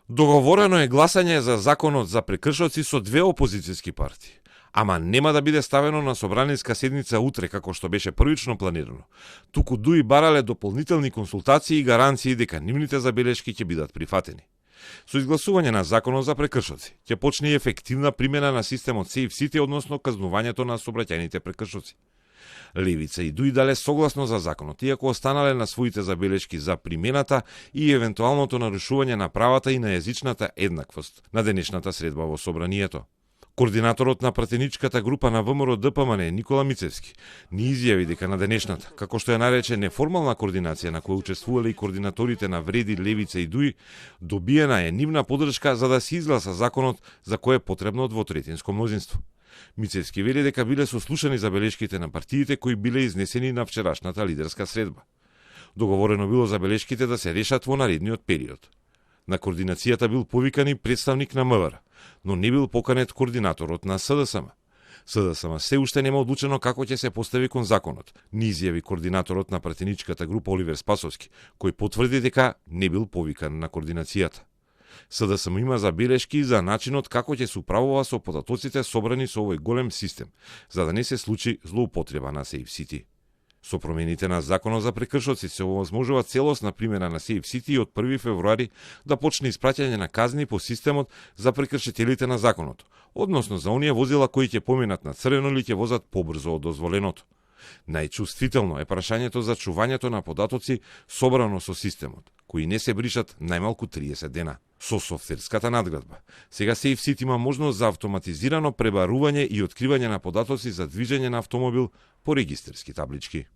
Договорено е гласање за законот за прекршоци со две опозицијски партии, ама нема да биде ставено на собраниска седница утре како што беше првично планирано. Туку ДУИ барале дополнителни консултации и гаранции дека нивните забелешки ќе бидат прифатени. Со изгласување на законот за прекршоци ќе почне и ефективна примена на системот Safe City, односно казнувањето на сообраќајните прекршоци. Левица и ДУИ дале согласно за законот, иако останале на своите забелешки за примената и евентуалното нарушување на правата и на јазичната еднаквост на денешната средба во собранието. Координаторот на пратеничката група на ВМРО ДПМН Никола Мицевски ни изјави дека на денешната, како што ја нарече неформална координација на која учествувале и координаторите на Вреди, Левица и ДУИ, добиена е нивна подршка за да се изгласа законот за кој е потребно двотретинско мнозинство. Мицевски вели дека биле сослушани забелешките на партиите кои биле изнесени на вчерашната лидерска средба. Договорено било забелешките да се решат во наредниот период. На координацијата бил повикан и представник на МВР, но не бил поканет координаторот на СДСМ. СДСМ се уште нема одлучено како ќе се постави кон законот, ни изјави координаторот на пратеничката група Оливер Спасовски, кој потврди дека не бил повикан на координацијата. СДСМ има забелешки за начинот како ќе се управува со податоците собрани со овој голем систем, за да не се случи злоупотреба на Safe City. Со промените на законот за прекршоци се овозможува целосна примена на Safe City и од 1 февруари да почне испраќање на казни по системот за прекршителите на законот, односно за оние возила кои ќе поминат на црвено или ќе возат побрзо од дозволеното. Најчувствително е прашањето за чувањето на податоци собрано со системот, кои не се бришат најмалку 30 дена. Со софтверската надградба, сега Safe City има можност за автоматизирано пребарување и откривање на податоци за движење на автомобил по регистерски таблички.